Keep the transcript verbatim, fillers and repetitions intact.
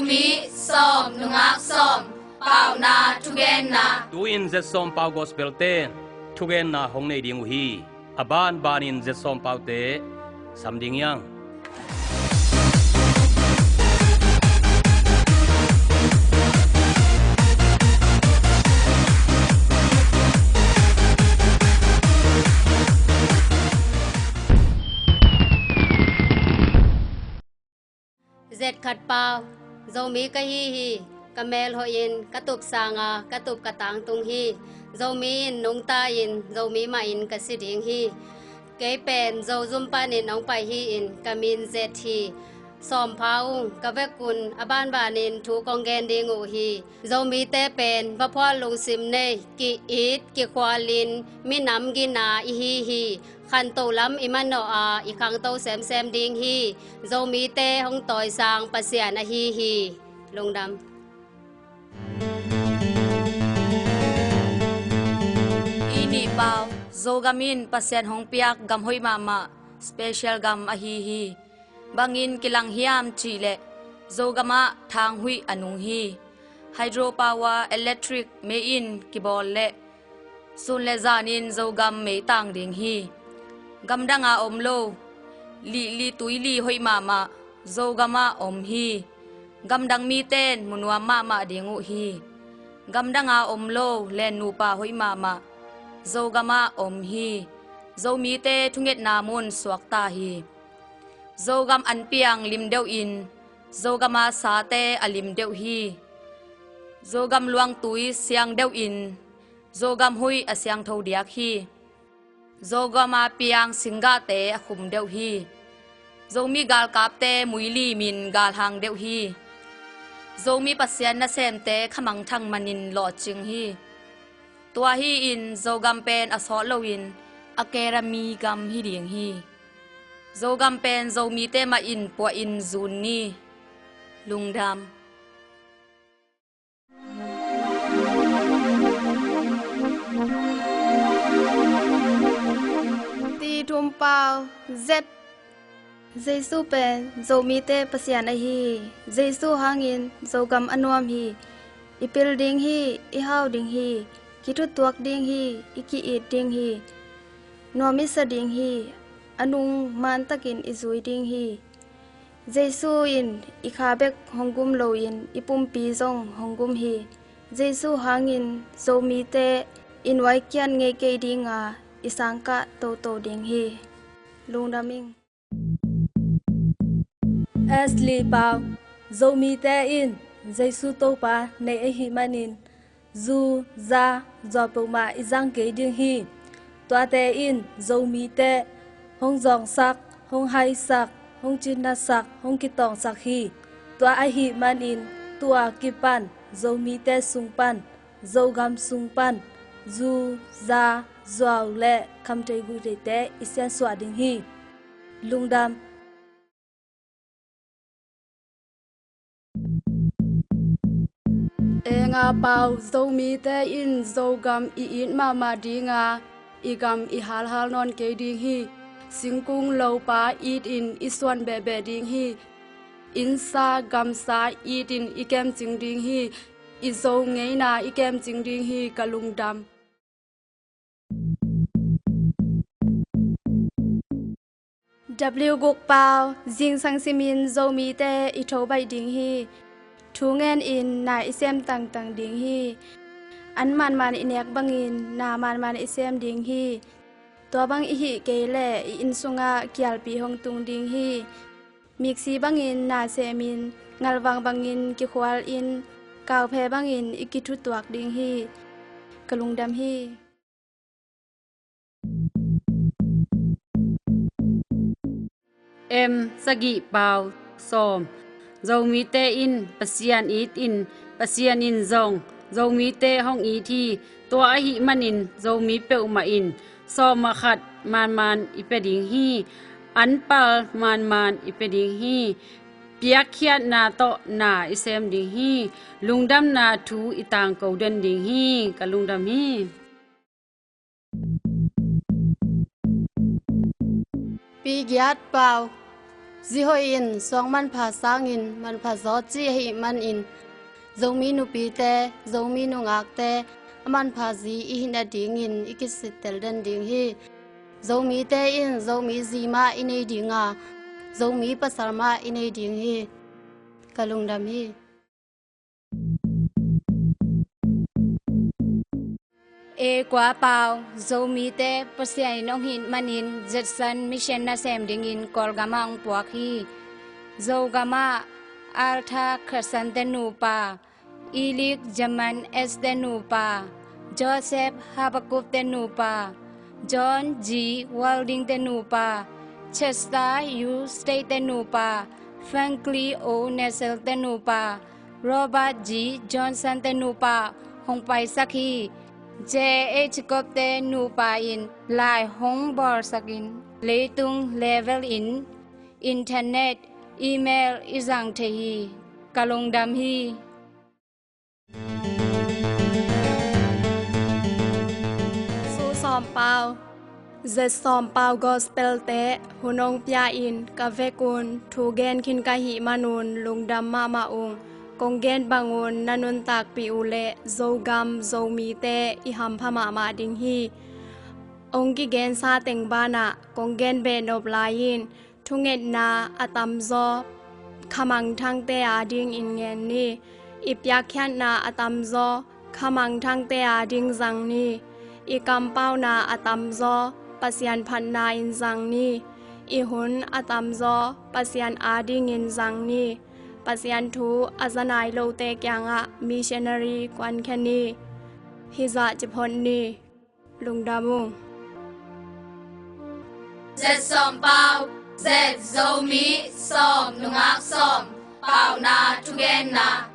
Mi sawm, nungak sawm, pauhna, thugenna. Tu-in zet sawm pau gospel-te thugenna hong nei ding uh hi. A banbanin zet sawm paute sam ding hiang. Zet khat pau. Zomi ka hi hi. Ka mel hoihin ka tup sanga ka tup ka tangtung hi. Zomi in nungta-in Zomi mahin ka si ding hi. Kei pen Zozum panin hong pai hi-in ka min Zet hi. Sawm pha ung, ka vekun a banbanin thu kong gen ding uh hi. Zomite pen vaphual lungsim nei, ki-it kikhualin minam gina i hi hi. Khantoh lam i manawh a, i khangto semsem ding hi. Zomite hong tawisang Pasian ahi hi. Lungdam. I nih pau. Zogam in Pasian hong piak gam hoih mahmah, special gam ahi hi. Bangin kilang hiam cihleh Zogam ah thang huih a nung hi. Hydro power electric mei in kibawl leh sun le zanin Zogam meitang ding hi. Gamdang a om lo, lihli tuili hoih mahmah Zogam ah om hi. Gamdang miten munuam mahmah ding uh hi. Gamdang a om lo len nupa hoih mahmah Zogam ah om hi. Zomite thungetna mun suakta hi. Zogam an piang lim deuhin Zogam a sate a lim deuh hi. Zogam luangtui siang deuhin Zogam huih a siangtho diak hi. Zogam a piang singgahte a khum deuh hi. Zomi galkapte muilimin galhang deuh hi. Zomi Pasian nasemte khamangthang manin lawhcing hi. Tua hi-in Zogam pen a sawt loin a kerami gam hi ding hi. Zogam pen Zomite mah in puahin zun ni. Lungdam. Ti thum pau. Zet. Jesu pen Zomite Pasian ahi hi. Jesu hangin Zogam a nuam hi. I pil ding hi, i hau ding hi, kithutuak ding hi, i ki-it ding hi. Nuam i sa ding hi, a nung mantakin i zui ding hi. Jesu in i kha bek hong gum loin i pumpi zong hong gum hi. Jesu hangin Zomite i nuai kiat ngei kei dinga i sangkah toto ding hi. Lungdam ing. Ashley pau. Zomite in Jesu Topa nei ahih manin zu, za, zuau peuhmah i zang kei ding hi. Tuate in Zomite hong zawngsak, hong haisak, hong cinatsak, hong kitawngsak hi. Tua ahih manin tua kipan Zomite sung pan, Zogam sung pan zu, za, zuau le khamthei guhtheite i siansuah ding hi. Lungdam. Enga pau. Zomite in Zogam i it mahmah dinga, i gam i halhal nawn kei ding hi. Singkung lopa itin i suan behbeh ding hi. Innsa gamsa itin i kemcing ding hi. I Zo ngeina i kemcing ding hi. Ka lungdam. W guk pau. Zingsang simin Zomite i tho baih ding hi. Thu ngenin na i sem tangtang ding hi. An manman i nek bangin na manman i sem ding hi. Tua bang i hih kei leh i inn sungah kialpi hong tung ding hi. Miksi bangin na semin, ngalvang bangin kikhualin, kauphe bangin i kithutuak ding hi. Ka lungdam hi. M sagih pau. Sawm. Zomite in Pasian itin, Pasian in zong Zomite hong it hi. Tua ahih manin Zomi peuhmah in sawm ah khat manman i pia ding hi. An pal manman i pia ding hi. Piakkhiatna tawh na i sem ding hi. Lungdamna thu i tangko den ding hi. Ka lungdam hi. Pi giat pau. Zi hoih in suang manpha sangin manpha zaw ci ahih manin Zomi nupite, Zomi nungakte a manpha zi i hih nadingin i kisittel den ding hi. Zomite in Zomi zi mah i nei ding a, Zomi pasal mah i nei ding hi. Ka lungdam hi. E kua pau, Zomite Pasian in hong hih manin Judson Mission nasem dingin Kawlgam ah hong puak hi. Zogam ah Arthur Carson te nupa, Elik Jaman S te nupa, Joseph Habakkuk te nupa, John G Walding te nupa, Chester U State te nupa, Franklin O Nessel te nupa, Robert G Johnson te nupa hong paisak hi. J H Cobb te nupa in lai hong bawlsakin leitung level in internet, email i zang thei hi. Ka lungdam hi. Su Sawm Pau. Zet Sawm Pau Gospel te hun hong pia in ka vekun thu gen khin ka hih manun lungdam mahmah ung. Kong gen bangun na nuntakpih uh leh Zogam Zomite i hampha mahmah ding hi. Hong kigensa teng banah kong gen behnop lai in thungetna a tamzaw khamangthangte adingin ngen ni. I piakkhiatna a tamzaw khamangthangte ading zang ni. I kampauna a tamzaw Pasian phatna in zang ni. I hun a tamzaw Pasian adingin zang ni. Pasian thu a za nai lote kiangah missionary kuankhia ni. Hizah ci phot ni. Lungdam ung. Zet Sawm Pau, Zet Zomi Sawm, Nungak Sawm, Pauna Thugenna.